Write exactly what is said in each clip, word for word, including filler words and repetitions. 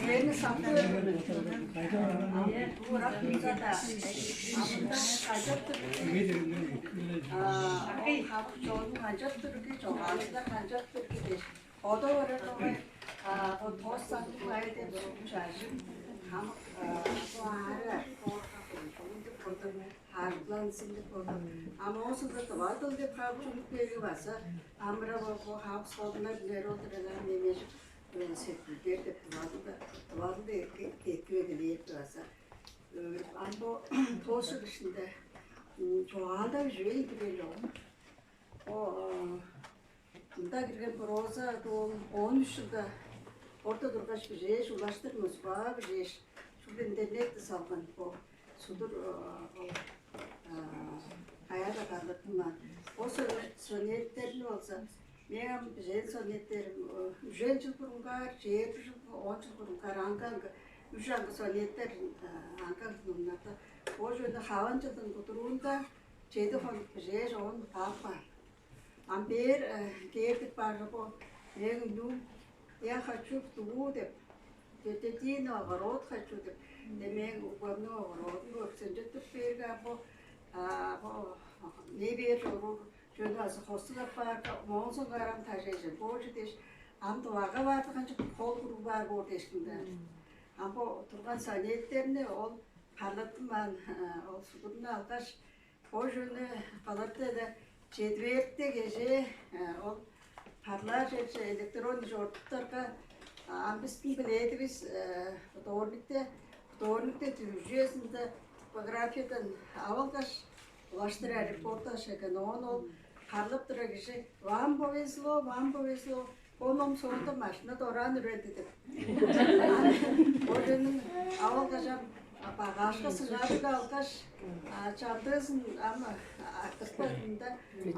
Мени сактып, бурак музада амында кажап тур. А ол хабык чонун кажап тур ки, чогаалчылар кажап тур ки дээш. Ода орар болгай, а ол тоос сандыг бай деп чажым хамык бу аарыар, ындыг курдук харыглансын деп болду. А моосунда тывадыл деп хабык чунуп берги база амыра болго хабык солунар билер олдур эле немежик сеткилдер деп тывадыл да, тывадыл да эткилегилээр база. Ам бо тоошук ишинде чогаалда үжүвейн билбейн чогум. О мында кирген проза дуу он үч жылда орта тургаш бижээш улаштырмыз баа бижээш чүгле интернетти салган бо судур ол каяда карлыктымаан. Ол сонеттерни болза мээң ам бижээн сонеттерим үжен чыл бурунгаар, чээрби чыл, он чыл бурунгаар аңгы-аңгы үш аңгы сонеттер аңгы-аңгы номнарда. Ол чүвени хаван чылдың кудуруунда чеди хонук бижээш оон каапкаан. Ам бээр кээрдик баарга бо мээң үнүүм «Я хочу в Туву» деп, «Тетедин огород хочу» деп, де мээң угбамның огородун көрүксенче туруп бээрге, ам бо бо не бээр чоруур чүвени база хостуг апаарга, моон соңгаар ам тажайже боожу дээш, ам дывага баарды канчап хол куруг баар боор дээштиң-даа. Ам бо турган сонеттерни ол парлаттынмаан ол сугурну алгаш, бо чүвени кылырда-ла, четвергте кежээ ол парлаар черже электронный чорудуктарга, ам бистиң билээдивис вторникте, вторникте дүрүжүезинде типографиядан ап алгаш, улаштыр аэропортта шекен. Оон ол карлап турар кижи: «Вам повезло, вам повезло. Бо ном соонда машина дораан үрелди» деп. Ол чүвениң ап алгаш ам багажка сыгаарыг алгаш, чамдыызын ам артыкпадым-да,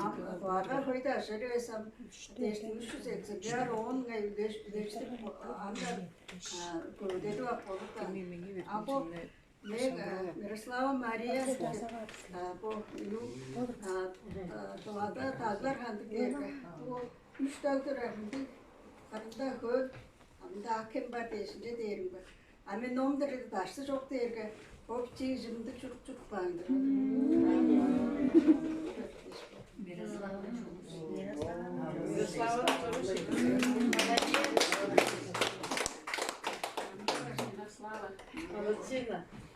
ам бага хөй-даа ажар эвес ам дээштиң үш чүс экземпляр оон ыңай үлештирип ам-даа көвүдедип ап болур-даа. А бо мен Мирослава Мария деп бо үнүм Тывада даглар хандыг дээрге, бо үш даг турар ындыг, кырында хөл, ында ак хем бар дээшинче дээрим бар. А мен ном дээрге дашты чок дээрге, бо бичии кижи мындыг чурук чуруп каан-дыр.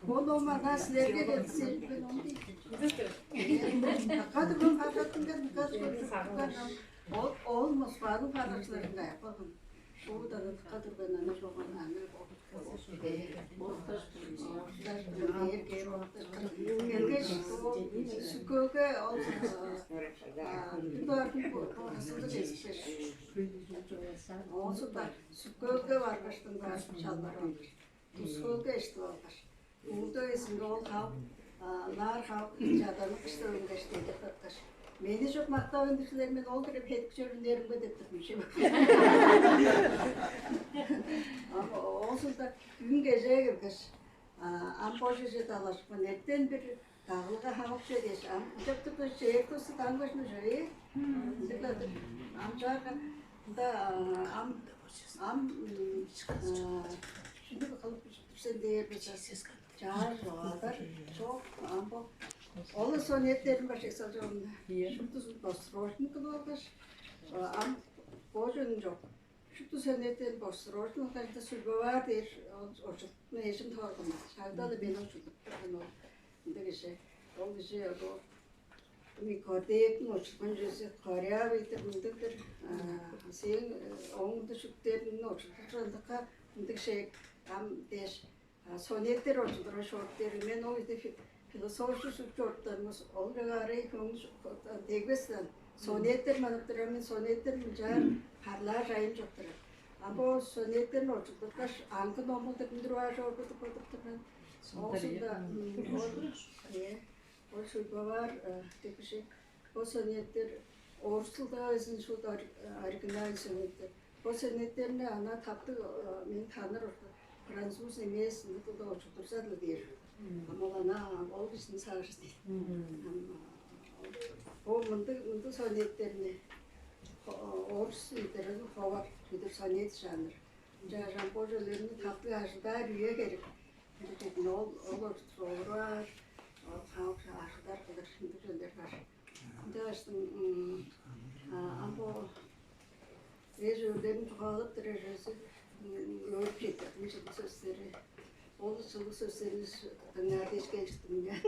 Бо ном ана силерге берди, сен билген ном дейт. Кадыр бон кадаттың кадыр кадыр. Ол ол Москваның фабрикаларында кылган. Шуудан кадыр бен ана болган аны Келгеш, сүкөөгө ол бүдөрүн кызылды кесип берген. Оозу бар сүкөөгө баргаштың баар чалбар алгаш, тускоога эштип алгаш, уурда эзинге ол хавык ынаар хавык чаданы кыштап үнгеш, дедип каткаш: «Мени чоп мактавайн тур силер, мен ол хире бедик чөрүннеримге» — деп турдум чүве. Ам оозунда үн кежээ келгеш, ам бо чеже далашкан эртен бир дагылга хавыкче дээш, ам ынчап турда чээрдиси даңгашны чөээ. Ындыглар-дыр. Ам чаарга ында ам ам чүнү кылып тур сен дээр база чаар баалар чок. Ам бо олу сонеттерин башкай салчагында шуптузун бостурожник кылып алгаш, ам боожунун чок. Шупту сонеттерин бостурожник кылгаш, Сульбовар дээр ол очулдуктуну эжим торган. Шагда-ла мени очулдуп турган ол ындыг кижи. Ол кижи ол Никодеевтиң очулган чүвези корявый деп мындыг-дыр. Сээң ооң ында шүктериңни очулдур чордукка мындыг шег ам дээш, сонеттер очулдура шорт дээр. Мен ол үеде философчу суг чоруптарымыс ол чогаары көңүл дегбестен сонеттер манып турар мен, сонеттер мынчаар харлаар чайым чок турар. А бо сонеттерин очулдургаш, аңгы номулдур үндүр баар чорбу деп бодуп тур мен. Оозунда ол Ол Шуйбаваар деп кижи бо сонеттер орус дылда безин шуут оригинальный сонеттер. Бо сонеттерни ана таптыг мен таныр француз эмес ындыг дылда очулдурза-дыр дээр. Ам ол ана ол кижини сагыш дейт. Ам бо мындыг мындыг сонеттерни орус үндерин ховар чүдүр сонет жанр. Чаажам бо чүвелерни таптыг ажылдаар үе керек. Ынча дидин ол ол олурар, ол хамык ажылдар кылыр ындыг чүвелер бар. Ынчаштың ам бо эш өөрлерин чугаалап турар өзү өөрүп четтирдим чылыг сөстери. Ол чылыг сөстерни дыңнаар дээш келиштим мен.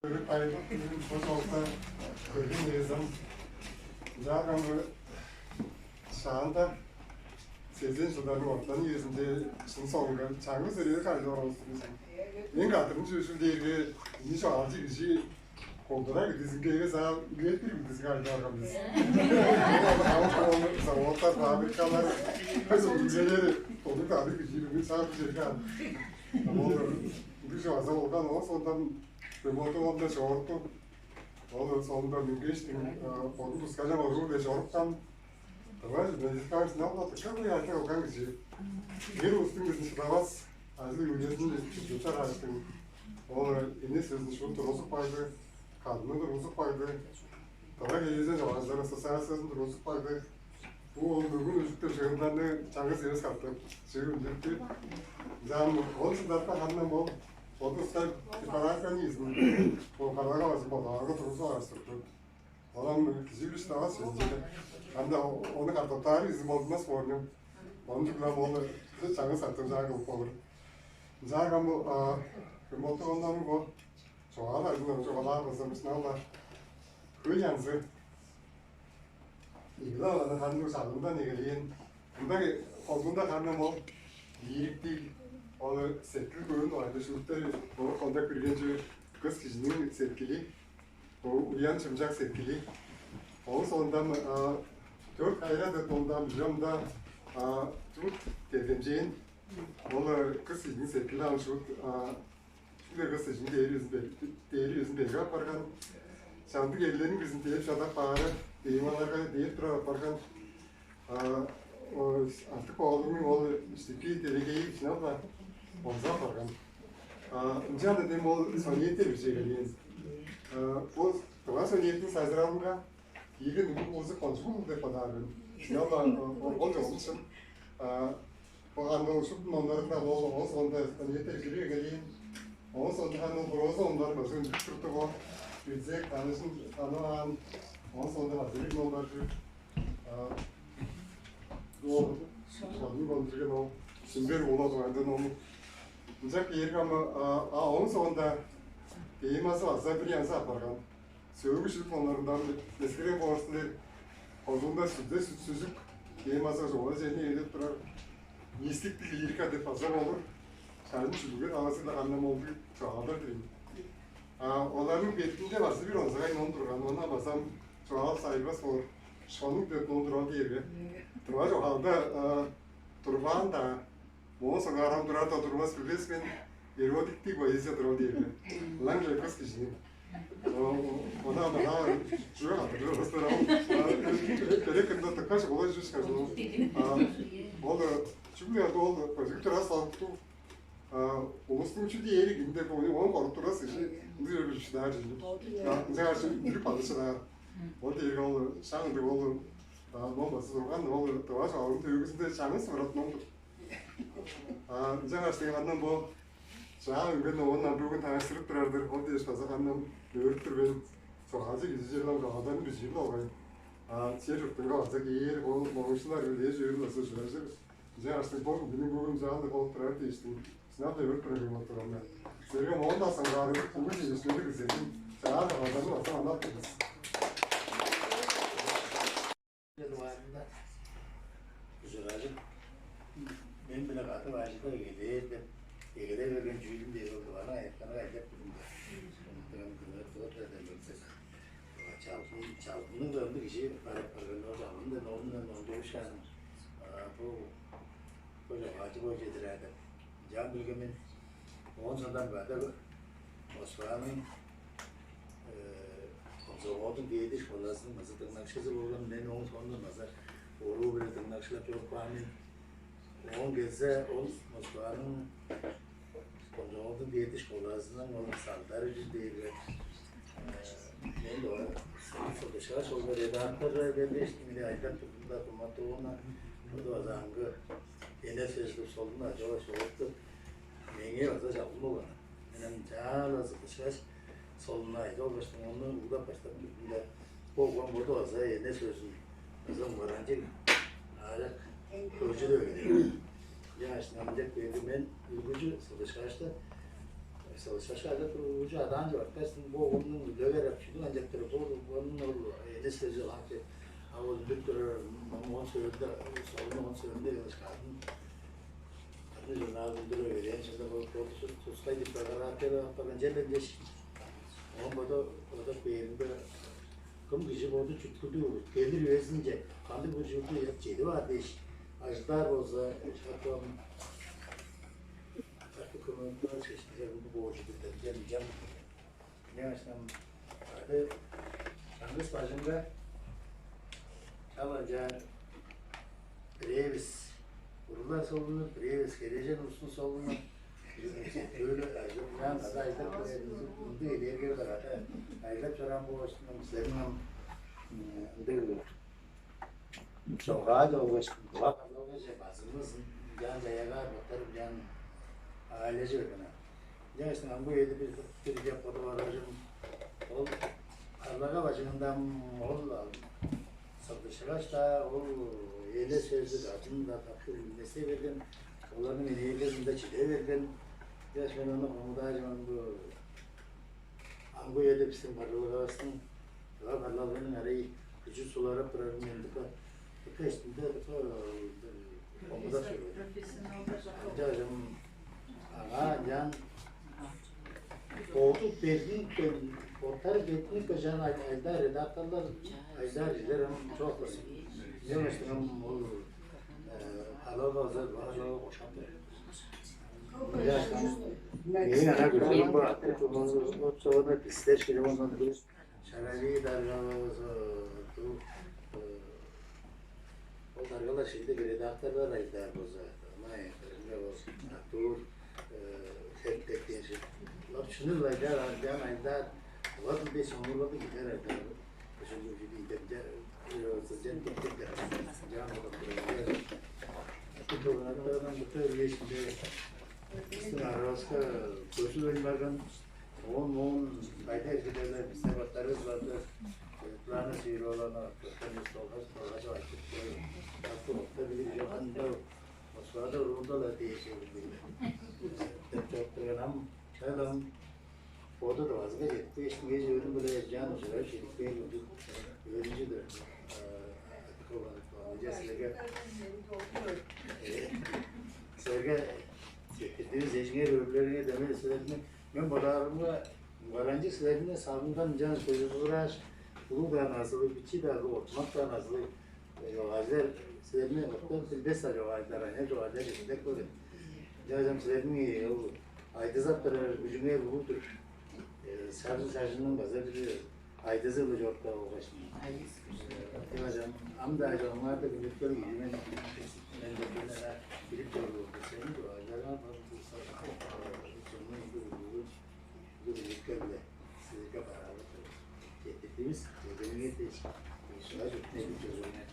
Көрүп кайдык бо чоокта көрген эвес ам. Ынчаарга ам шаанда сезен чылдарның ортан үезинде шын соңга чаңгыс өрээлиг кайда оруулуштур дээш. Эң кадырын чүве чүл дээрге ийи чогаалчы кижи колдура кидизинге эвес аал үет бир кидизинге кайда барган бис. Заводтар, фабрикалар, сүрүнчелер, толук кадыр кижи бүгүн саар бижерге ан. Ол бир чугаза болган ол сондан Ремонту онда чоорту. Ол соонда мөңгештиң бодун тускажап оруур дээш орупкан. Давай журналистиканы сынап кылдыкка куяажы кылган кижи. Бир улустуң безин шыдавас ажыл-үүлезин чурттаар ааштың. Ол эне сөзүн шуут тургузуп кагды, кадыны тургузуп кагды. Давай кележен чогаалчылар ассоциациясын тургузуп кагды. Бо ол бүгүн үжүктүр чыгындарны чаңгыс эвес катап чыгып үндүрүптү. Ынчан ол чылдарда ханнан ол бодуска препараттан ийизин ол карага базып бодаарга тургузуп аарыстырды. Олам кижи билиш тавас чүве. Анда ону картоптаар изин болдунмас боорну. Ону чугула болу чаңгыс артымжаа кылып болур. Ынчаарга бу кым болду ондан бу чугаалар чугаалаар болза бисин алла. Хөй янзы Игла аланы ханның салындан эгелээн. Мында холдунда ханның ол лириктиг, ол сеткил көөрүн оойда шүлүктер ол холда кирген чүве кыс кижиниң сеткили, ол уян чымчак сеткили. Ол соондан төрт кайра деп ондан бижамда чуут тергемчээн. Ол кыс кижиниң сеткили ам шуут Чүгле кыс кижиниң дээри безин дээри безин берге апарган. Чамдык эрлерниң безин дээп чадап баары, дээм аларга дээп тура апарган. Артык оолуңнуң ол стихи делегейи финалда онза апарган. Ынчан дем ол сонетте бирже келген. Бу тыва сонеттиң сайзыралынга киирген үндүг болза кончуг улуг деп бодаар мен. Финалда ол жолун чын. Бо анда ушуп номнарында ол оон соонда ниеттер кирип эгелээн. Оон соонда аны ол бырозу номнар база үндүп турду го. Билзек таныжын танываан. Оон соонда база бир номнар чүр. Ол бодун болдурген ол сүмбер ула дугайында ному. Ынчак кээрге ама а оон соонда темазы база бир янзы апарган. Сөөлгү шүлүк номнарындан эскерген боор силер. Кожуунда сүдде сүт-сүзүк, кээм база чугула черни ээлеп турар. Мистиктиг лирика деп база болур. Шажын шүлүгге талазы-даа кандыг болду чугаалар дирейн. А оларның бетинде база бир онзагай ном турган, ону база чугаалап сайылбас болур. Шонуг деп ном турган дээрге. Тургаш охалда турбаан-даа, моон соңгаарам турар-даа турбас билбес мен. Эротиктиг поэзия турган дээрге. Ылаң чойкас кижини. Она мынаар чүве кадырлар ол. Керек кырында тыккаш олай жүр скажу. Ол чүгле ол көзүк турас алыпту. Улустуң чү дээри кимде бу оон коруп турас кижи ындыг бир шыдаар чүве. Ынча чү үндүрүп алышыраар. Ол дээрге ол шаң ындыг ол бомбасы турган ол дываш алын төгүзүнде чаңгыс бырат моңдур. Ынчангаш дегеннен бо чаа үнген оон амбыгын тайыштырып турар-дыр. Ол дээш база кандан өөрүп тур мен. Чогаалчы кижи черле чогаалдарын бижиир болгай. А чер чуртунга база кээр ол моңчулар биле чөөрү база ужуражыр. Ынчангаш бо бүгүнүң бүгүн чаалдыг болуп турар дээштиң. Сынап деп өөрүп турар мен болуп турган мен. Силерге моон да саңгаары бүгүн дээшleri кирзедим. Чаа чогаалдарын база манап турбус. Дугаарында ужуражып, мен-биле кады бажыда эгелээр деп, эгелей берген чүүлүм дээр ол дугаарны айытканга айлап билдим. Ынтыган кыңыр кылып эдерлексиз. Чалгын чалгынның кырында кижи барып барган ол чалгын деп оондан ондуушаан бу бо чогаалчы бой чедираа деп ынчаан билген мен. Оон соондан бада Москваның Комсомолдуң дээди школазының база дыңнакчызы болган мен ооң соонда база оруу-биле дыңнакчылап чоруп каан мен. Оон келзе ол Москваның Комсомолдуң дээди школазының ол салдары чүл дээрге Мен доо сылдышкаш, ол редактор бербештиң эле айдап турдум да, дума-дууна, база аңгы эне сөзү солун ажыла чогупту. Меңээ база чалгын болган. Мен ам чаала сылдышкаш, солун айда олгаштың ону углап баштап турдум да, болган боду база эне сөзүн база мыранчыг аажак көржүдүп эгелээн. Яаш намдек берди мен үргүжү сылдышкашты. Сылдышкашка ада үргүжү адаан чорткаштың бу оомнуң үлегер ап чүнү канчаптыр бу, бунун ол эне сөзү лаапчы. А ол бүт турар он сөөлдө, солун он сөөлдө кылышкаатын. Аны журналдын тура берген чында болуп болду. Тускай деп барган аттары апарган жерлен деш. Он боду боду беринде кым кижи боду чүткүлдү келир үезинче кандыг бир чүрдү чеди бар дээш, ажылдаар болза, шапкам атакы көмөктөр чечтиге бу боожу билдирген жам. Мээң ашнам ады чаңгыс бажыңга чал ынчаар бирээбис уруглар солуннуп, бирээбис херээжен улустуң солуннуп, Төвүлү ажылдан када айдап, ындыг энергияда када айдап чораан болуштуң силерниң ындыг чогаа долгаш, кулак алгаш, базыңыз ынчаан чаягаар боттар ынчаан аайлажы берген. Ынчангаш ам бу эди бир бир деп бодуп алажым. Ол карлага бажыңында ол сырдышкаш-даа, ол эне сөзү кадын-даа тапкыр билмесе берген, оларның энергиясында чиде берген. Ынчангаш мен ону хомудаажыман бу ам бу эди бистиң барылгавыстың, ыга барлалгының арай күжү суларап турарын мен дыка дыка эштимде дыка хомудап чордум. Ынчажым аңаа ынчан боду бердинип боттары бердинип кежан айдар редакторлар айдар жилер ам чок. Мен эштиңем ол алага оза алага кошкап берем. Мээң ана күзүм бар. Отсоона бистер шилимон Шарави даргалывыс, ол даргалар шилдиг редакторлар айдар болза, ынай ынча болза, Артур Хептектен шил. Олар чүнү айдар, ардыан айдар, олар билбес оңурларды билер айдар. Ошол үжүдү идемде сылжан кеттиктер. Жан болуп турар. Артур Хептектен бутта үешинде бистиң арабызга көзүлбейн барган. Оон, оон кайда эргидеглер бисте боттарывыс барды планы сиир оланы көтөрүп долгаш долгажып айтып кой. Аты окта билип жок анда Москвада уруунда-ла дээш деп чоруп турган ам чайлам боду дывазынга жетпеш мээш өөрүм биле жан ужурай шилиппээн ужур өөрүнчүдүр. Силерге силерге септирдивис эжиңер өөрүлериңер демей силерни Мен бодаарымга, угаранчы силерниң сагындан ынчан кыжыгырааш, улуг-даа назылыг, бичии-даа ортумак-даа назылыг чогаалчылар силерни октап билбес-даа чогаалчылар, аныяк чогаалчылар чедип көрген. Ынчангаш силерниң ол айдызап турар күжүңер улуг-дур. Сажын-сажынның база бир айдызы-биле чорупкан болгаш. Ынчангаш ам-даа чоңуңарда билип көр ийин мен. Мен билип чоруур сени чогаалчыларыңар Бүгүнү силерге бараалап четтирдивис. Чедириңер дээш, шыгаш үтүнүп чыгырыңар.